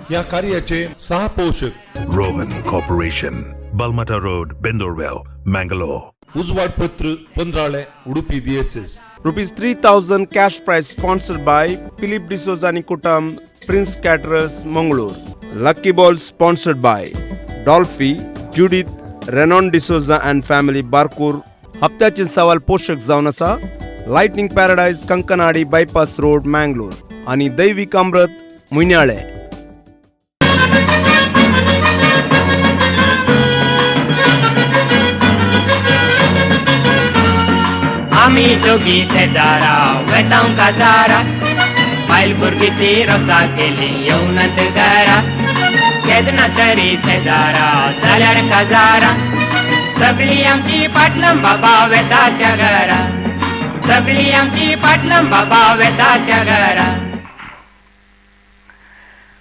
ह्या कार्याचे सह पोषक Rohan Corporation, Balmata Road, Bendorwell, Mangalore. उजवाडपत्र Pandrale Udupi DSS. Rupees 3000 cash prize sponsored by Philip D'Souza and Kutam, Prince Caterers, Mangalore. Lucky Ball sponsored by Dolphy, Judith, Renon D'Souza and family, Barkur. हप्त्याचे सवाल पोषक जावन आसा lightning paradise, Kankanady bypass road, Mangalore आणि दैविक अमृत, मुयन्याळे. आमी दोगी शेजारा वेतांव काजारा, बायल भुरगीं ती रोसा केली येवनात घरा. केन्ना तरी शेजारा जाल्यार काजारा, सगळीं आमची पाटलम बाबा वेता त्या घरा, सगळीं आमची पाटलम बाबा वेता त्या घरा.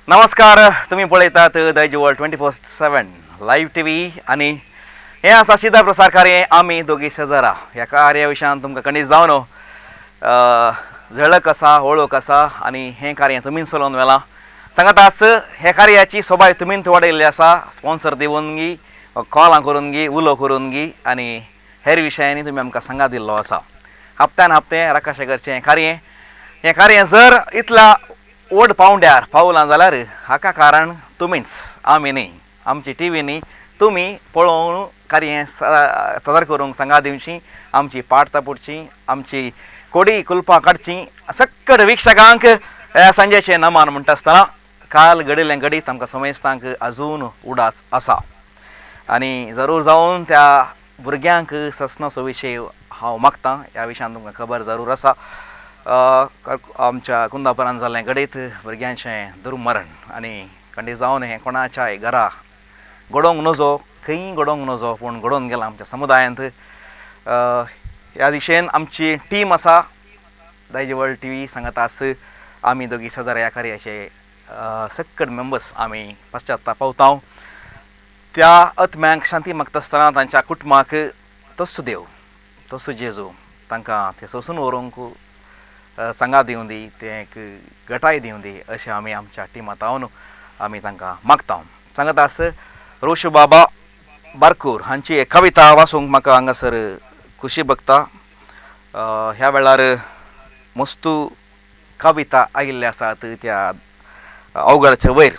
नमस्कार, तुम्ही पळयतात Daijiworld 24/7 live TV आनी हें आसा शिदा प्रसार कार्य आमी दोगी शेजारा. ह्या कार्या विशयान तुमकां खंडीत जावन झळक आसा, वळख आसा आनी हें कार्य तुमीन चलोवन व्हेलां. सांगात आस ह्या कार्याची सोबाय तुमीन वाडयल्ली आसा, स्पॉन्सर दिवन गी, कॉलां करून गी, उलो करून गी आनी हेर विशयांनी तुमी आमकां सांगात दिल्लो आसा. हप्त्यान हप्ते राकाशें हें कार्य, हें कार्य जर इतल्या व्हड पावंड्यार पावलां जाल्यार हाका कारण तुमीच, आमी न्ही, आमची टी व्ही न्ही. तुमी पळोवन कार्य सादर करूंक सांगा दिवची, आमची पाट तापुडची, आमची कोडी कुलपां काडची. सक्कड विक्षकांक ह्या सांजेचें नमान म्हणटा आसतना काल घडिल्लें घडीत आमकां समेस्तांक अजून उडाच आसा आनी जरूर जावन त्या भुरग्यांक ससनाचो विशय हांव मागतां. ह्या विशयान तुमकां खबर जरूर आसा, आमच्या कुंदापुरान जाल्लें घडीत भुरग्यांचें दुर्मरण आनी खंडीत जावन हें कोणाच्याय घरा घडोवंक नजो, खंयी घडोवंक नजो, पूण घडोवन गेलां आमच्या समुदायांत. ह्या दिशेन आमची टीम आसा दायजी वर्ल्ड टी व्ही सांगात आस आमी दोगी शेजाऱ्या ह्या कार्याचे सक्कड मेंबर्स आमी पश्चाताप पावता. त्या आत्म्यांक शांती मागता आसतना तांच्या कुटुंबाक तस्सो देव, तस्सो जेजू तांकां तें सोंसून व्हरूंक सांगात दिवं दी, तें एक गटाय दिवं दी अशें आमी आमच्या टिमांत हांव आमी तांकां मागता. सांगत आस रोशू बाबा बारकूर हांची एक कविता वाचूंक म्हाका हांगासर खुशी भोगता. ह्या वेळार मस्तू कविता आयिल्ले आसात त्या अवघडाच्या वयर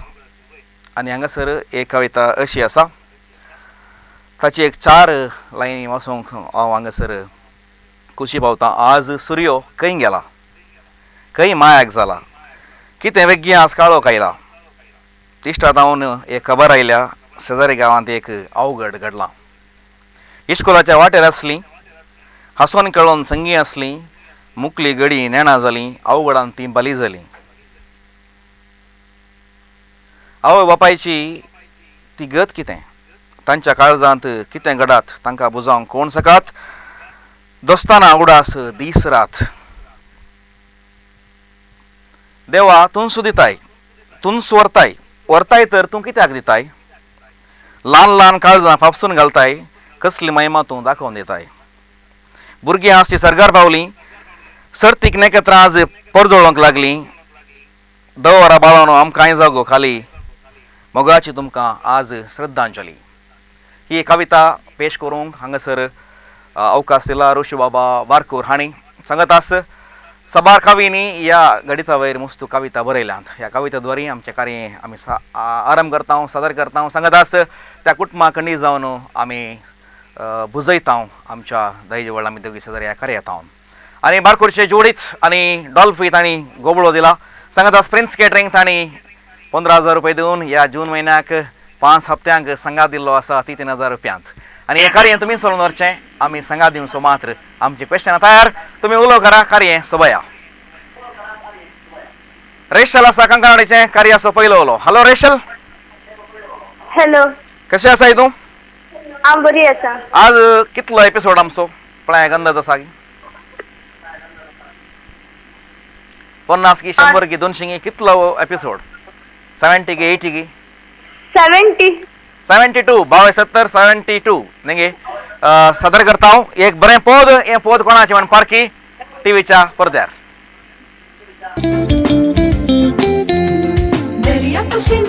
आनी हांगासर एक कविता अशी आसा, ताची एक चार लायनी वाचूंक हांव हांगासर खुशी पावता. आज सुर्यो खंय गेला, खंय मायाक जाला, कितें वेगळी आज काळो कायला, इश्टा जावन एक खबर आयल्या, शेजारी गांवांत एक अवघड घडलां. इस्कोलाच्या वाटेर आसली, हांसोन खेळोन संगी आसली, मुकली गडी नेणा जाली, अवघडान ती बली जाली. आवय बापायची ती गत कितें, तांच्या काळजांत कितें घडात, तांकां बुजावंक कोण सकात, दोस्ताना उडास दीस रात. देवा तूंच दिताय, तूंच व्हरताय, व्हरताय तर तूं कित्याक दिताय, ल्हान ल्हान काळजां फापसून घालताय, कसली महिमा तूं दाखोवन दिताय. भुरगीं आज ती सर्गार पावलीं, सर्तीक नखेत्रां आज परजळोंक लागलीं, दवरा बाळानो आमकांय जागो खाली, मोगाची तुमकां आज श्रद्धांजली. ही कविता पेश करूंक हांगासर अवकाश दिला ऋषी बाबा वारकूर हांणी. सांगत आस सबार कवींनी ह्या गणिता वयर मस्तू कविता बरयल्यात. ह्या कविता द्वारे आमचें कार्य आमी आरंभ करता, सादर करता. सांगत आस त्या कुटुंबा खंडीत जावन आमी बुजयता आमच्या दायजी वर्ल्ड आमी दोगी सादर ह्या कार्यात. आनी बारकूरचे जोडीच आनी डॉल्फी तांणी गोबळो दिला. सांगत आस प्रिन्स केटरींग तांणी 15,000 रुपये दिवन ह्या जून म्हयन्याक 5 हप्त्यांक सांगात दिल्लो आसा 3,000 रुपयांत. आनी हें कार्य तुमी सोडून व्हरचें, आमी सांगात दिवचो मात्र. आमची क्वेश्चनां तयार, तुमी उलो करा, कार्य सोबया. रेशल आसा कंकणाडीचें कार्याचो पयलो उलो. Hello Rachel. हॅलो. कशें आसाय तूं? हांव बरी आसा. आज कितलो एपिसोड आमचो पळय एक अंदाज आसा की 50 की 100 की 200 की कितलो एपिसोड, 70 की 80 की? 70. 72, 22 70 72 न्ही. सादर करता हांव एक बरें पद. हें पद कोणाचें म्हण पारखी टिवीच्या पडद्यार. दर्या कुशीन.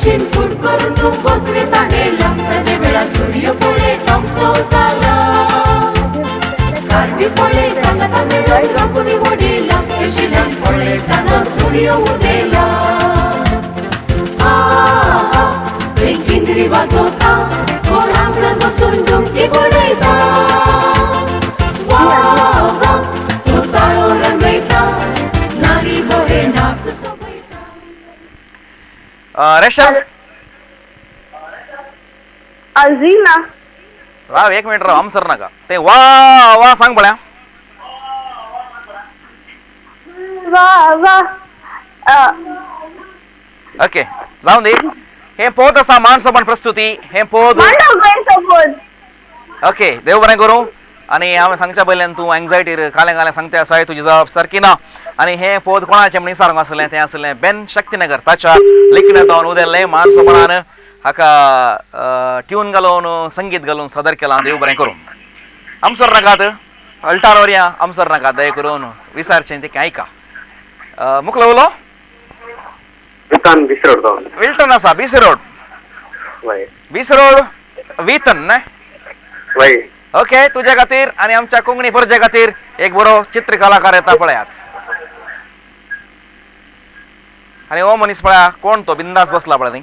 खुशीन फूट करून तूं बसरे तांडेला सांजे वेळा सूर्य पळे तांबसो जाला कारवी पळे सांगाता मेळून रोखडी वडिला येशिल्यान पळयतना सूर्य उदेला आहा थंय किंजरी वाजोता कोण आंगणान बसून डुमकी बडयता वा वा तो ताळो रंगयता नारी बरे नाच सोबयता. रेशल अझिना. राव एक मिनिट राव, आमसर नाका ते वा वा सांग पळया. वा वा. ओके जावन दी. हे पोत आसा मानसोबण प्रस्तुती हे पोत. ओके देव बरें करूं. आनी हांवें सांगच्या पयल्यान तूं एंग्जायटीर कालें कालें सांगता आसाय, तुजी जबाब सारकी ना. आनी हें पोत कोणाचें म्हण विचारूंक आसलें, तें आसलें बेन शक्तीनगर ताच्या लिखण्यातावन उदेल्लें मानसोबणान हाका ट्यून घालून संगीत घालून सादर केलां. देव बरें करूं. आमसर नाकात अल्टार वरया आमसर नाकात, दया करून विचारचें तें आयका. मुखलो उलो विल्टन आसा बीसी रोड, बीसी रोड वितन न्हय. ओके तुज्या खातीर आनी आमच्या कोंकणी परजे खातीर एक बरो चित्र कलाकार येता पळयात. आनी हो मनीस पळया कोण तो बिंदास बसला पळय थंय.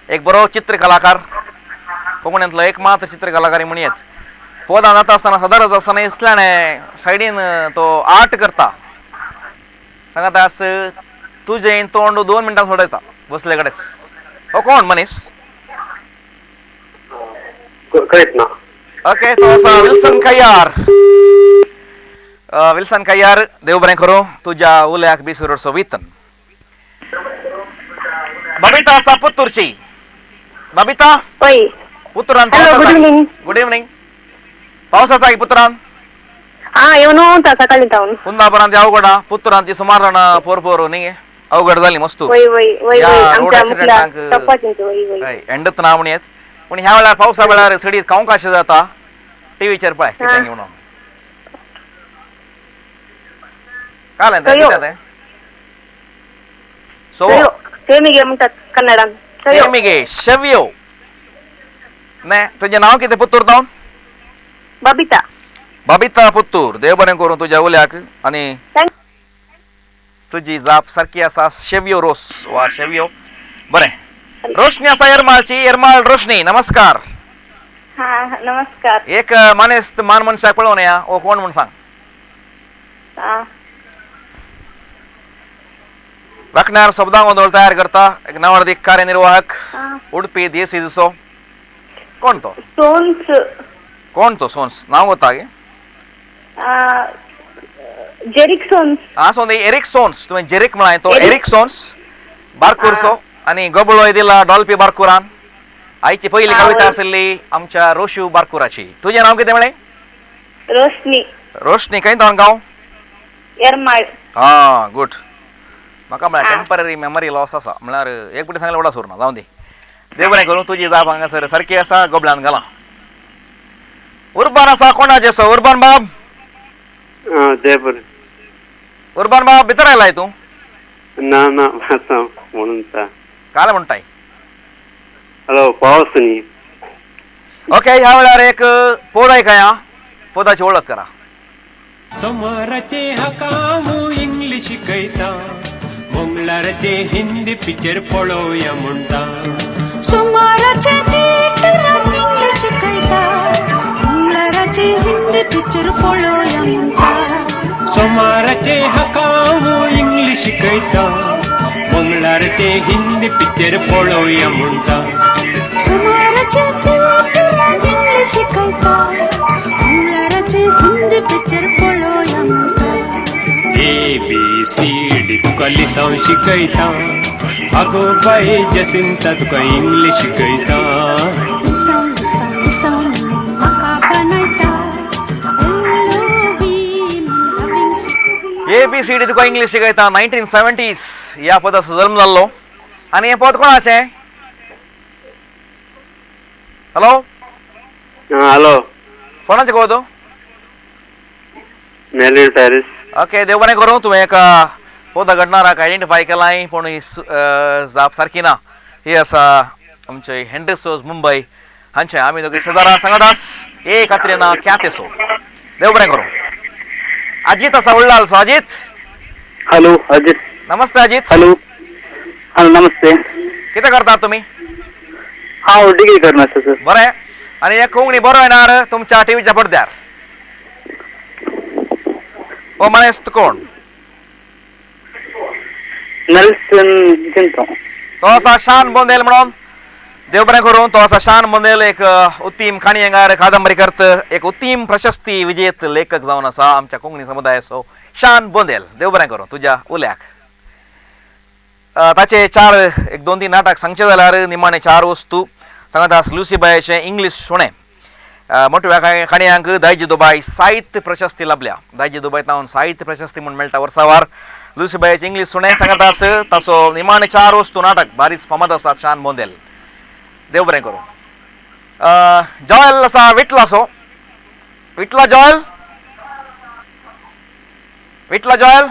एक बरो चित्र कलाकार, कोंकणींतलो एक मात्र चित्र कलाकार म्हणयेत. पोदां जाता आसतना सदांच आसतना इसल्याने सायडीन तो आर्ट करता. सांगता आस तुजें तोंड 2 मिनटां सोडयता बसले कडेन. हो कोण मनीस? ओके तो आसा विल्सन कय्यार. विल्सन कय्यार देव बरें करूं तुज्या उल्याक बीस रोडचो वेतन. बबिता आसा पुत्तूरची. Babita पुतुरान. Hello, good evening. Good evening. पावस आसा की पुतुरान? हा येवन सकाळी जावन कुंदापुरांत अवघड पुतुरांत ती सुमार जाणां पोर पोर न्ही अवघड जाली मस्तू. वय वय वय वय रोड ऍक्सिडेंटांक एंडच ना म्हणयेत. पूण ह्या वेळार पावसा वेळार सडीत कावकाश जाता टीव्हीचेर पळय कितें म्हणून काल कितें सो सेमिगे म्हणटात कन्नडान. सेमिगे शेवयो न्ही. तुजें नांव कितें पुत्तूर जावन? बबिता. बबिता पुत्तूर. देव बरें करूं तुज्या उल्याक. आनी तुजी जाप सारकी आसा शेवयो रोस वा शेवयो. बरें रोशनी आसा येरमाळची. येरमाळ रोशनी नमस्कार. हा नमस्कार. एक मानेस्त मान मनशाक पळोवन या ओ कोण म्हूण सांग. राखण्यार शब्दां गोंदळ तयार करता एक नावाडदीक कार्यनिर्वाहक उडपी देसीचो. कोण तो? सोन्स. कोण तो सोन्स? नांव वता गे? जेरिक सोन्स. हा सोन एरिक सोन्स. तुवें जेरिक म्हळां तो एरिक सोन्स बारकूरचो. आनी गबळोय दिला डॉल्फी बारकूरान. आयची पयली कविता आसली आमच्या रोशू बारकूराची. तुजें नांव कितें म्हळें? रोशनी. रोशनी खंय तो गांव? येरमाळ. हा गुड. म्हाका म्हळ्यार टेंपररी मेमरी लॉस आसा म्हळ्यार एक पटी सांगलें वडा सोरना. जावं दी देव बरें करूं. तुजी जाप हांगासर सारकी आसा गोबल्यान घालां. उर्बान आसा कोणाचें सो? उर्बान बाब. जयपूर. उर्बान बाब भितर आयलाय तूं? ना ना आसा म्हणून काल म्हणटाय. हॅलो पावस न्ही. ओके ह्या वेळार एक पोद आयकया. पोदाची वळख करा. सोमाराचे हाका हांव इंग्लीश शिकयता, मंगळाराचे हिंदी पिक्चर पळोवया म्हणटा. सोमाराचे थिएटरात इंग्लीश शिकयता, मंगळाराचे हिंदी पिक्चर पळोवया म्हणटा. सोमाराचे हाका हांव इंग्लीश शिकयता, मंगळाराचे हिंदी पिक्चर पळोवया म्हणटा. सोमाराचे थिएटरात इंग्लीश शिकयता, मंगळाराचे हिंदी पिक्चर पळोवया म्हणटा. ए बी सी डी तुका लिसांव शिकयता, आगो बाये जसिंता तुका इंग्लीश शिकयता. लिसांव लिसांव लिसांव म्हाका बनयता, ए बी सी डी तुका इंग्लीश शिकयता. 1970s ह्या पदाचो जल्म जाल्लो. आनी हें पद कोणाचें? हॅलो. हॅलो. कोणाचें गो तो? मेलिन पॅरीस. ओके देव बरें करूं. तुवें एका पोदा घडणाराक आयडेंटिफाय केलाय पूण ही जाप सारकी ना. ही आसा आमचे हेनरी सोज मुंबय हांचे आमी दोगी शेजारा सांगादास ए कात्रिना ख्यातेसो. देव बरें करूं. अजीत आसा उल्लालसो. अजीत हॅलो अजित. नमस्ते अजीत. हॅलो हॅलो नमस्ते. कितें करतात तुमी? हांव डिग्री करना आसा सर. बरें. आनी हे कोंकणी बरो येणार तुमच्या टिवीच्या पडद्यार हो मानेस्त कोण? नेल्सन जिंतो. तो आसा शान बोंदेल म्हणून. देव बरें करूं. तो आसा शान बोंदेल एक उत्तीम काणयेंगार कादंबरी करत एक उत्तीम प्रशस्ती विजेत लेखक जावन आसा आमच्या कोंकणी समुदायाचो शान बोंदेल. देव बरें करूं तुज्या उल्याक. ताचे चार एक दोन तीन नाटक सांगचे जाल्यार निमाणे चार वस्तू सांगात लुसीबायचें इंग्लीश सुणें मोट्या काणयांक दायजी दुबाय साहित्य प्रशस्ती लाभल्या. दायजी दुबाय तावन साहित्य प्रशस्ती म्हूण मेळटा वर्सावार. लुसीबायचें इंग्लीश सुणें सांगात आस ताचो निमाणे चार वस्तू नाटक बारीच फामाद आसा शान बोंदेल. देव बरें करूं. जॉयल आसा विटलासो. विटला जॉयल. विटला जॉयल.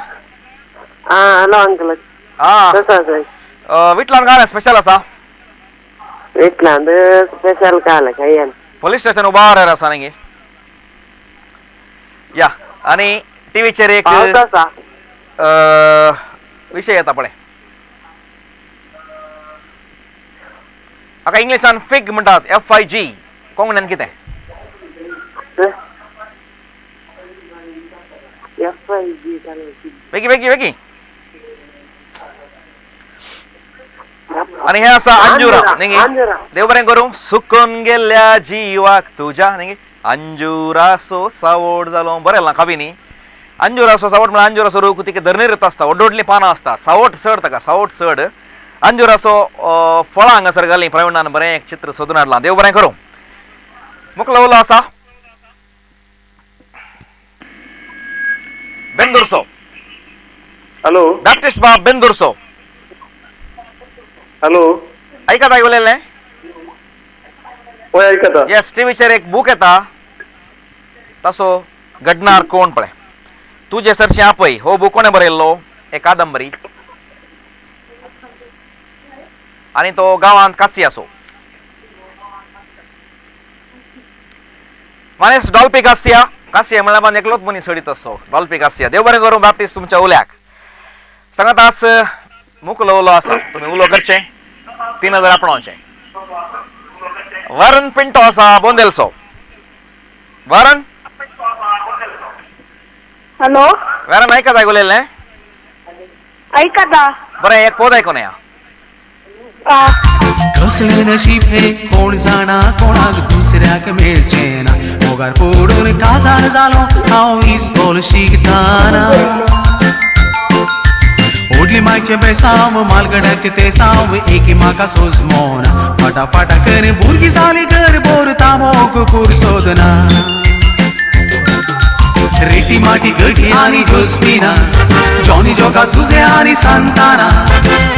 आं हॅलो अंकल. आं कसो आसा? विटलान काय स्पेशल आसा? विटलांत स्पेशल काल काय पोलीस स्टेशन उबार आसा न्ही या. आनी टिवीचेर एक पावस आसा. विशय येता पळय हाका इंग्लिशान फिग म्हणटात FIG. कोंकण्यान कितें? FIG. बेगी बेगी बेगी. आनी हें आसा अंजुरा न्ही. देव बरें करूं. सुकून गेल्ल्या जिवाक तुज्या न्ही अंजुरासो सावड जालो. बरें ना कवी न्ही. अंजुरासो सावट म्हळ्यार अंजुरासो रूख तिका धरणीर आसता व्हडली पानां आसता सावट चड ताका सावट चड. अंजुरासो फळां हांगासर घालीं प्रवीणान बरें एक चित्र सोदून हाडलां. देव बरें करूं. मुखलो उलो आसा बेंदुरसो. हॅलो बॅप्टिस्ट बाब बेंदुरसो. हॅलो आयकता उलयलें? हय आयकता. येस टिवीचेर एक बूक येता तासो घडणार कोण पळय तुजे सरशी आपय हो बूक कोणें बरयल्लो? एक कादंबरी आनी तो गांवांत कासी आसो मानेस डॉल्पी कासिया. कासिया म्हळ्यार मान एकलोच मनीस सडीत आसो डॉल्पी कासिया. देव बरें करूं बाप्तीस तुमच्या उल्याक. सांगात आस मुकलो उलो आसा तुमी उलो करचें 3000 आपणावचें. वरण पिंटो आसा बोंदेलसो. वरण हॅलो वरण आयकता उलयलें? आयकता. बरें एक पोद आयकून या. कसलें नशीब हें कोण जाणा कोणाक दुसऱ्याक मेळचें ना. मोगार पडून काजार जालो हांव इस्कोल शिकताना. ओडली मायचें बेसांव मालगड्याचें तें साव एकी म्हाका सोजमोना. फाटा कर भुरगीं जाली घर बोर तामोक कूर सोदना. रेटी माटी गटी आनी जोस्मिना जॉनी जोगा जुजे आनी सांताना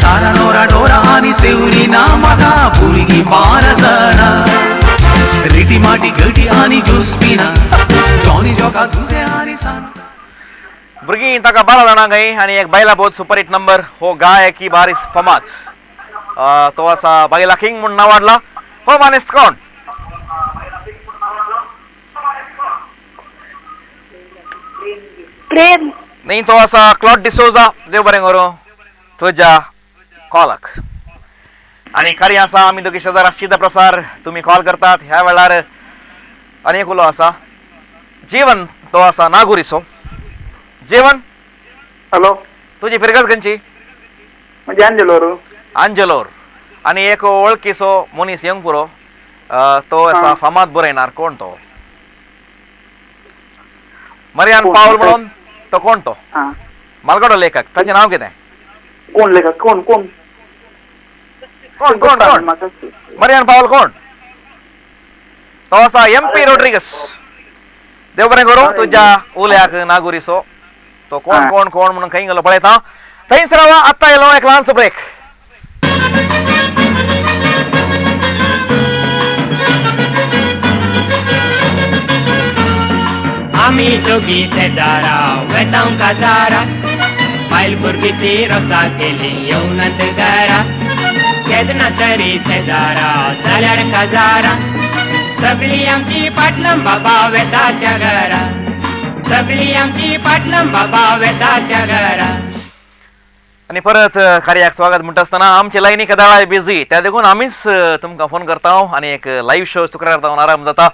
तारा नोरा डोरा आनी सेवरीना म्हाका भुरगीं 12 जाणां. रेटी माटी गटी आनी जोस्मिना जॉनी जोगा जुजे आनी सांताना. भुरगीं ताका 12 जाणां खंय आनी एक बायला बोध सुपरहिट नंबर हो गायकी बारीस फामाद तो आसा बायला किंग म्हूण नांव हाडलां. हो मानेस्त कोण? प्रेम. न्ही तो आसा क्लॉड डिसोजा. देव बरें करूं तुज्या कॉलाक. आनी खरें आसा आमी दोगी शेजार शीत प्रसार तुमी कॉल करतात ह्या वेळार आनी एक उलो आसा जीवन. तो आसा नागुरीचो. जीवन. हॅलो तुजी फिरगज खंयची? म्हणजे अंजलोर. अंजलोर. आनी एक वळखीचो मनीस येवंक पुरो तो आसा फामाद बरयणार. कोण तो? मरियान पावल म्हणून. तो कोण तो? मालगडो लेखक. ताचें नांव कितें? कोण लेखक? कोण कोण कोण कोण कोण? मरियान पावल कोण? तो आसा MP Rodrigues. देव बरें करूं तुज्या उल्याक नागुरीचो. तो कोण कोण कोण म्हणून खंय गेलो पळयता. थंयच रावा. आत्तां येयलो एक ल्हानसो ब्रेक. आमी दोगी शेजारा वेतांव काजारा बायल भुरगीं ती रोसा केली येवनात घरा केन्ना तरी शेजारा जाल्यार काजारा सगळी आमची पाटलम बाबा वेता त्या घरा सगळी आमची पाटलम बाबा वेता त्या घरा. आनी परत कार्याक स्वागत म्हणटा आसतना आमचे लायनी कदाळाय बिजी, त्या देखून आमीच तुमकां फोन करता आनी एक लायव्ह शो शुक्रार जावन आराम जाता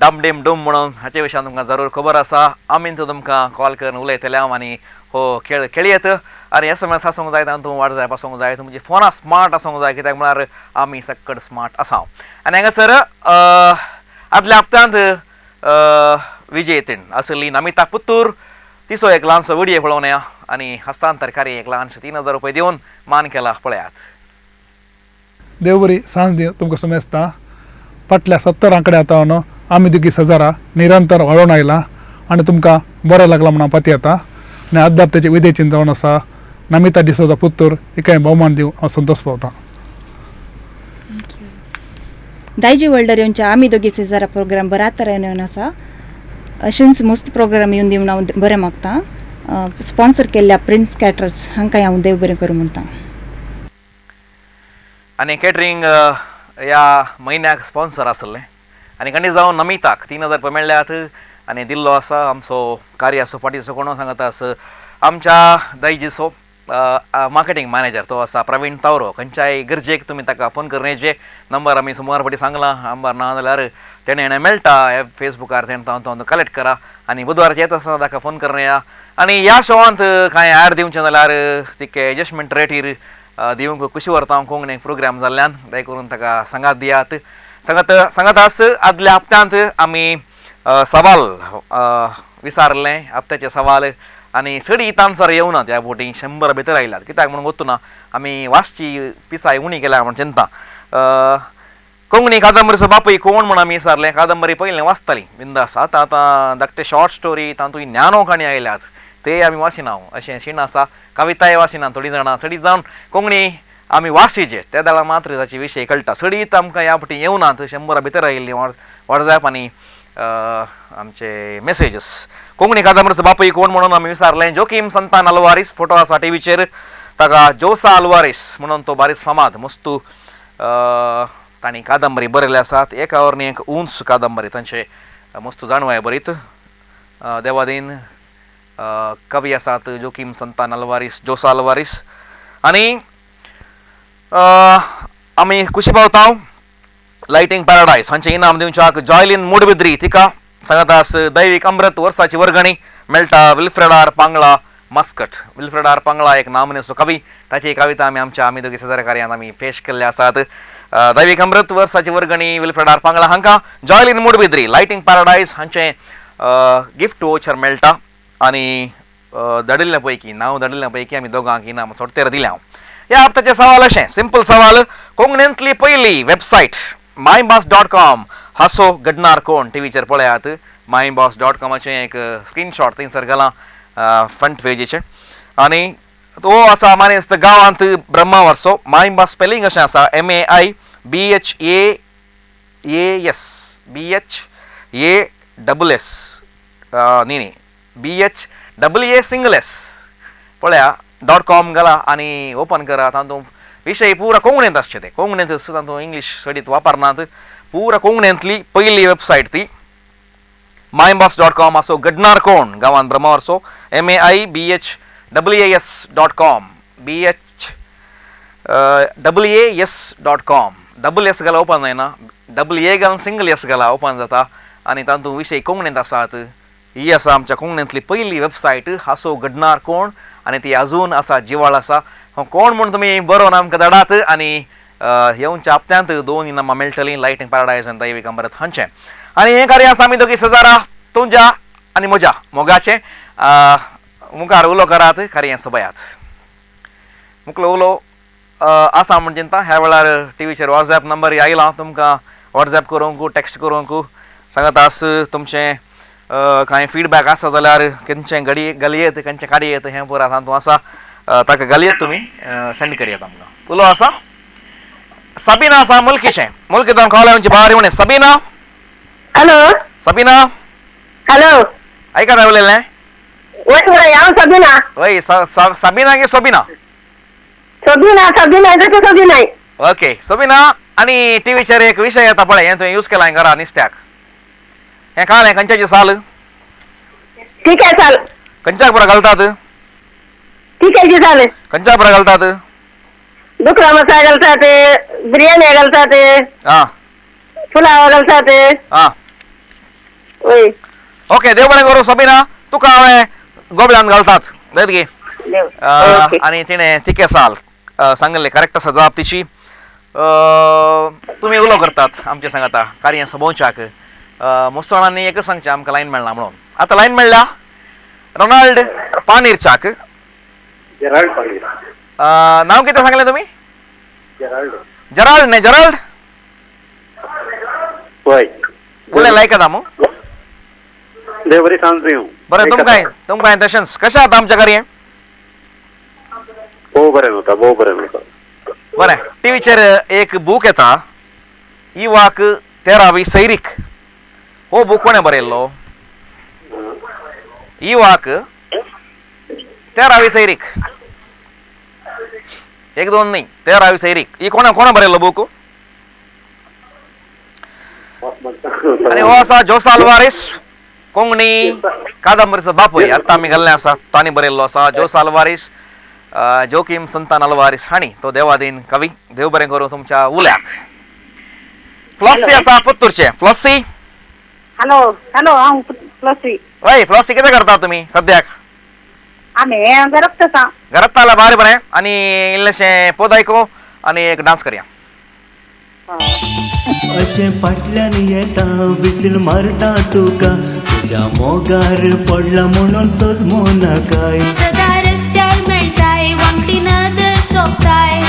डम डीम डूम म्हणून हाचे विशयान तुमकां जरूर खबर आसा. आमी तुमकां कॉल करून उलयतले हांव आनी हो खेळ खेळयत आनी एसएमएस आसूंक जाय, तातूंत वॉट्सएप आसूंक जाय, तुमची फोनां स्मार्ट आसूंक जाय, कित्याक म्हळ्यार आमी सक्कड स्मार्ट आसा. आनी हांगासर आदल्या हप्त्यांत विजयतीण आसली नमिता पुत्तूर, तिचो एक ल्हानसो विडियो पळोवन या आनी हस्तांतर कार्य एक ल्हानशें 3000 रुपये दिवन मान केला, पळयात. देव बरी सांज दिव तुमकां समजता. फाटल्या 70 आंकड्या आतां न्हू आमी दुगी सजारा निरंतर वाडोवन आयला आनी तुमकां बरें लागलां म्हणून हांव पातयेता. आनी अद्याप तेचे विदेचीन जावन आसा नमिता डिसोजा पुत्तूर, हिकाय भोवमान दिवन हांव संतोश पावता. दायजी वर्ल्डर येवच्या आमी दोगी सेजारा प्रोग्राम बऱ्या तरेन येवन आसा. अशेंच मस्त प्रोग्राम येवन दिवन हांव बरें मागता. स्पॉन्सर केल्ल्या प्रिन्स कॅटर्स हांकां हांव देव बरें करूं म्हणटा. आनी कॅटरींग ह्या म्हयन्याक स्पॉन्सर आसलें आनी खंडीत जावन नमिताक 3000 रुपया मेळ्ळ्यात आनी दिल्लो आसा आमचो कार्याचो फाटीचो कोणो सांगता आस आमच्या दायजीचो मार्केटींग मॅनेजर तो आसा प्रवीण तावरो. खंयच्याय गरजेक तुमी ताका फोन करण्याचे नंबर आमी सुमार फाटी सांगला, नंबर ना जाल्यार तेणें हेणें मेळटा फेसबुकार, तेणें तातूंत कलेक्ट करा आनी बुधवाराचे येता आसतना ताका फोन करया. आनी ह्या शोवांत कांय ॲड दिवचें जाल्यार तिके एडजस्टमेंट रेटीर दिवंक खुशी व्हरता हांव कोंकणी प्रोग्राम जाल्ल्यान, दया करून ताका सांगात दियात. सांगात सांगात आस आदल्या हप्त्यांत आमी सवाल विचारलें, हप्त्याचे सवाल आनी चडीत आन्सर येवना त्या बोटी 100 भितर आयल्यात, कित्याक म्हणून गोत्तू ना आमी वाचची पिसाय उणी केल्या म्हण चिंता. कोंकणी कादंबरीचो बापूय कोण म्हूण आमी विचारलें, कादंबरी पयलें वाचताली बिंदास, आतां आतां धाकटे शॉर्ट स्टोरी तातूंत ज्ञानो काणी आयल्यात ते आमी वाचिना अशें शीण आसा. कविताय वाचिना थोडीं जाणां, चडीत जावन कोंकणी आमी वाचिचे त्या वेळार मात्र ताचे विशय कळटा. चडीत आमकां ह्या फावटी येवनात 100 भितर आयिल्ली वॉट्सएप आनी आमचे मेसेजीस. कोंकणी कादंबरीचो बापूय कोण म्हणून आमी विचारलें, जोकीम संतान अल्वारीस फोटो आसा टिवीचेर, ताका जोसा अल्वारीस म्हणून तो बारीस फामाद मस्तू तांणी कादंबरी बरयल्ले आसात. एका वरनी एक उंच कादंबरी तांचे मस्तू जाणवाय बरीत देवादीन कवी आसात जोकीम संतान अल्वारीस, जोसा अल्वारीस. आनी आमी खुशी पावता लायटींग पॅराडायज हांचें इनाम दिवच्याक जॉयलीन मुडबिद्री तिका सांगात आस दैवीक अमृत वर्साची वर्गणी मेळटा Wilfred R Pangla Muscat. Wilfred R Pangla एक नामनेचो कवी, ताची कविता आमी आमच्या आमी दोगी शेजारी कार्यांत आमी पेश केल्ले आसात. दैवीक अमृत वर्साची वर्गणी विल्फ्रेड आर पांगळा हांकां जॉयलीन मुडबिद्री लायटींग पॅराडायज हांचें गिफ्ट वोचर मेळटा आनी धाडिल्ल्या पैकी नांव धाडिल्ल्या पैकी आमी दोगांक इनाम सोडतेर दिल्या. ह्या हप्त्याचें सवाल अशें सिंपल सवाल, कोंकणींतली पयली वेबसायट मायभास.com हासो घडणार कोण टिवीचेर पळयात. मायभास.कॉमाचें एक स्क्रीनशॉट थंयसर घालां फ्रंट पेजीचें. आनी तो आसा मानेस्त गांवांत ब्रह्मावरचो. मायभास स्पेलिंग अशें आसा MAIBHAAS BHASS न्ही न्ही BHAA S पळया .com घाला आनी ओपन करा. तातूंत विशय पुरा कोंकणींत आसचे, ते कोंकणींत तातूंत इंग्लीश चडीत वापरनात. पुरा कोंकणींतली पयली वेबसायट ती मायभास.कॉम आसो घडणार कोण गांवांत ब्रह्मावरचो MAIBHAAS.com BHAAS.com double S घाला ओपन जायना, डबल ए घालून सिंगल एस घाला ओपन जाता आनी तातूंत विशय कोंकणींत आसात. ही आसा आमच्या कोंकणींतली पयली वेबसायट हासो घडणार कोण आनी ती अजून आसा जिवाळ आसा. कोण म्हूण तुमी बरोवन आमकां धाडात आनी येवच्या हप्त्यांत 2 इनामां मेळटलीं लायटींग पॅराडायज आनी दैवीक अमृत हांचें. आनी हें कार्य आसा आमी दोगी शेजारा तुमच्या आनी म्हज्या मोगाचें. मुखार उलो करात, कार्य सोबयात. मुखलो उलो आसा म्हण चिंता. ह्या वेळार टिवीचेर वॉट्सएप नंबर आयला, तुमकां वॉट्सएप करूंक टॅक्स्ट करूंक सांगात आस तुमचें कांय फिडबॅक आसा जाल्यार खंयचें घडी घालयेत खंयचें काडयेत हें पुरा तातूंत आसा, ताका घालयेत तुमी सेंड करयात आमकां. उलो आसा सबीना आसा मुल्कीचें, मुल्की जावन कॉल आमची बारी म्हणे. सबीना, हॅलो सबीना, हॅलो, आयकता उलयलें? वय वय, हांव सबीना. वय, साबिना की सोबिना? सबीना, सबीना जशें सबीना. ओके सोबिना, आनी टिवीचेर एक विशय येता पळय, हें तुवें यूज केलां घरा नुस्त्याक, हें कळ्ळें खंयच्याची साल? ठीक आहे साल. खंयच्याक बरो घालतात? ठीक आहे साल. खंयच्याक बरो घालतात? दुकरा मसाला घालतात, बिर्याणी घालतात, आं, पुलाव घालतात. आं, वय. ओके, देव बरें करूं सोबिना, तुका हांवें गोबल्यान घालतात जायत गे. आनी तिणें तिके साल सांगिल्लें करेक्ट आसा जाप तिची. तुमी उलो करतात आमचे सांगाता कार्य सोबोवच्याक. मुसलमानांनी एकच सांगचें आमकां लायन मेळना म्हणून. आतां लायन मेळ्ळ्या रोनाल्ड पानीरचाक. जेराल्ड पानीर. नांव कितें सांगलें तुमी? जेराल्ड. जेराल्ड न्ही, जेराल्ड? वय. उलय लायकता मू? देव बरी सांज दिवं. बरें, तुमकां तुमकां तशेंच. कशें आतां आमच्या कार्य? भोव बरें जाता, भोव बरें जाता. बरें, टिवीचेर एक बूक येता, इवाक तेरावी सैरीक, हो बूक कोणें बरयल्लो? इवाक तेरावी सैरीक, एक दोन न्ही, तेरावी सैरीक, ही कोणें कोणें बरयल्लो बूक? आनी हो आसा जोस आल्वारीस, कोंकणी कादंबरीचो बापूय, आतां आमी घाल्लें आसा, तांणी बरयल्लो आसा. जोस आल्वारीस, जोकीम संतान आल्वारीस हांणी, तो देवादीन कवी. देव बरें करूं तुमच्या उल्याक. फ्लॉसी आसा पुत्तूरचें. फ्लॉसी. हॅलो हॅलो, हांव फ्लॉसी. वय फ्लॉसी, कितें करता तुमी सद्याक? आमी घरात आसा. घरात जाल्यार बारी बरें. आनी इल्लेशें पोद आयकू आनी एक डांस करया. अशें फाटल्यान येता विशील मारता तुका, तुज्या मोगार पडला म्हणून सजमो नाकाय. सदा रस्त्यार मेळटाय, वांकडी नदर सोंपताय,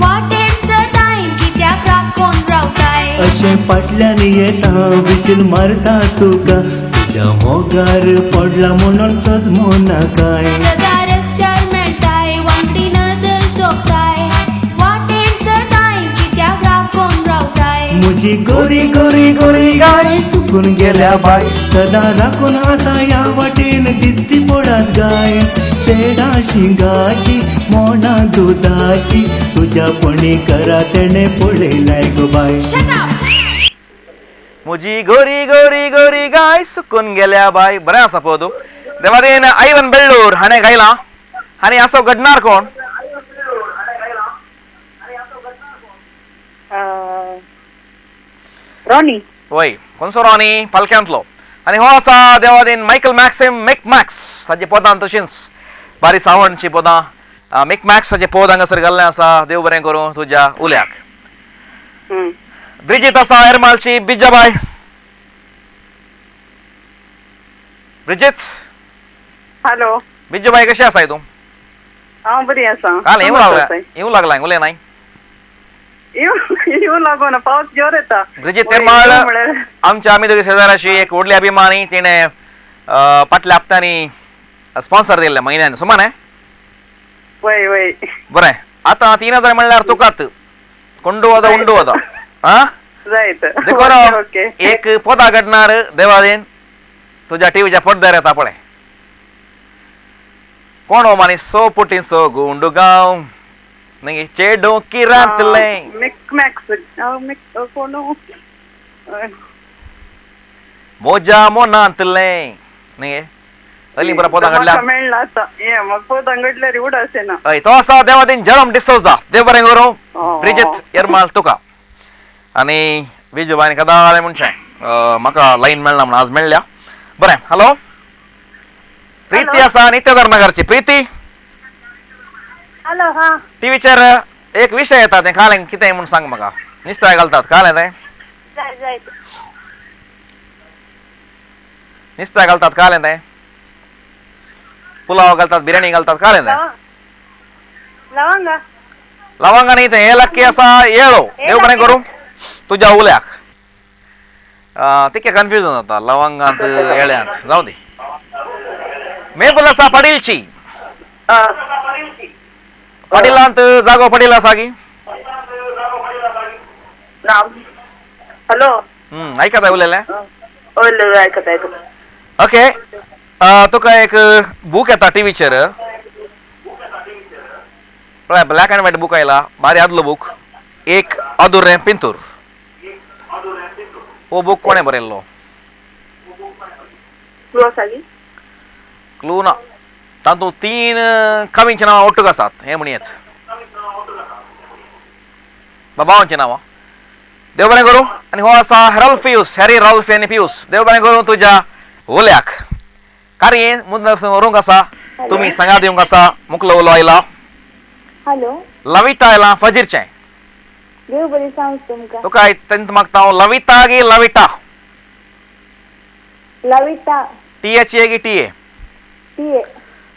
वाटेर सदांय कित्याक राखून रावताय. अशें फाटल्यान येता विशील मारता तुका, तुज्या मोगार पडला म्हणून सजमो नाकाय. सदा रस्त्यार मेळटाय, वांकडी नदर सोंपताय, वाटेर सदांय कित्याक राखून रावताय. म्हजी गोरी गोरी गोरी गाय सुकून गेल्या बाय, सदा राखून आसा ह्या वाटेन दिश्टी पडत गाय. पेडा शिंगाची मोणा दुदाची, तुज्या पणी करा तेणे पळयलाय गो बाय. म्हजी गोरी गोरी गोरी गाय सुकून गेल्या बाय. बरें आसा पळय तूं. देवादेन आयवन बेळ्ळूर हाणें गायलां. आनी असो घडणार कोण? रॉनी. वय, कोणसो रॉनी? पालक्यांतलो. आनी हो आसा देवादेन मायकल मॅक्सिम मिक मॅक्स हाजे पदां, तशींच बारी सावणची पदां. मिक मॅक्स हाजे पद हांगासर घाल्लें आसा. देव बरें करूं तुज्या उल्याक. ब्रिजीत आसा एरमालची. बिजाबाय, ब्रिजीत. हॅलो बिजूबाय, कशें आसाय तूं? हांव बरी आसा. काल येवं लागला, येवं लागला उलय नाय. येवं लागोना, पावस जोर येता. ब्रिजीत तेरमाळ आमच्या आमी दोगी शेजाराची एक व्हडली अभिमानी. तिणें फाटल्या हप्त्यांनी स्पॉन्सर दिल्लें म्हयन्यान सुमान. वय वय. बरें, आतां 3000 म्हणल्यार तुकात कोंडू वता उंडू वता. आं, देखून एक पदां घडणार देवादीन तुज्या टिवीच्या पडद्यार येता पळय. कोण हो मानी? सो पुटी सो गुंडू गांव न्ही चेडूं किरांतलें. मोजा मोनांतलें न्ही अली बरा पदां घडल्या. हय, तो आसा देवादीन जेरोम डिसोजा. देव बरें करूं ब्रिजीत एरमाल तुका. आनी विजूबायन कदाळे म्हणचें म्हाका लायन मेळना म्हणून आज मेळ्ळ्या. बरें, हॅलो प्रीती आसा नित्यधर नगरची. प्रीती. हॅलो. हा, टिवीचेर एक विशय येता, तें कालें कितें म्हूण सांग म्हाका. नुस्त्या घालतात कालें तें? नुस्त्या घालतात कालें तें? पुलाव घालतात, बिर्याणी घालतात कालें तें? लवंगा. लवंगा न्ही तें, एलक्की आसा येळो. देव बरें करूं तुज्या उल्याक. तिके कन्फ्युजन जाता लवंगांत येळ्यांत. जावं दी. मेबल आसा पाडीलची. पाडिलांत जागो पडिल आसा की? हॅलो. आयकता उलयलें? आयकता आयकता. ओके, तुका एक बूक येता टीव्हीचेर, पळय ब्लॅक अँड व्हायट बूक आयला, बारी आदलो बूक, एक अदुरें पिंतूर. हो बूक कोणें बरयल्लो? क्लू आसा की? क्लू ना. तातूंत 3 कवींची नांवां ओटूक आसात हें म्हणयेत, बाबांची नांवां. देव बरें करूं. आनी हो आसा हेरोल्ड पियूस, हॅरी रॉल्फी आनी पियूस. देव बरें करूं तुज्या उल्याक. कार्य मुद्दम व्हरूंक आसा, तुमी सांगा दिवंक आसा. मुकलो उलो आयला. हॅलो लविता आयला फजीरचें. देव बरी सांग तुमकां. तुका तेंत मागता हांव, लविता गी लविता? लविता. टी एच ए की T A? T A.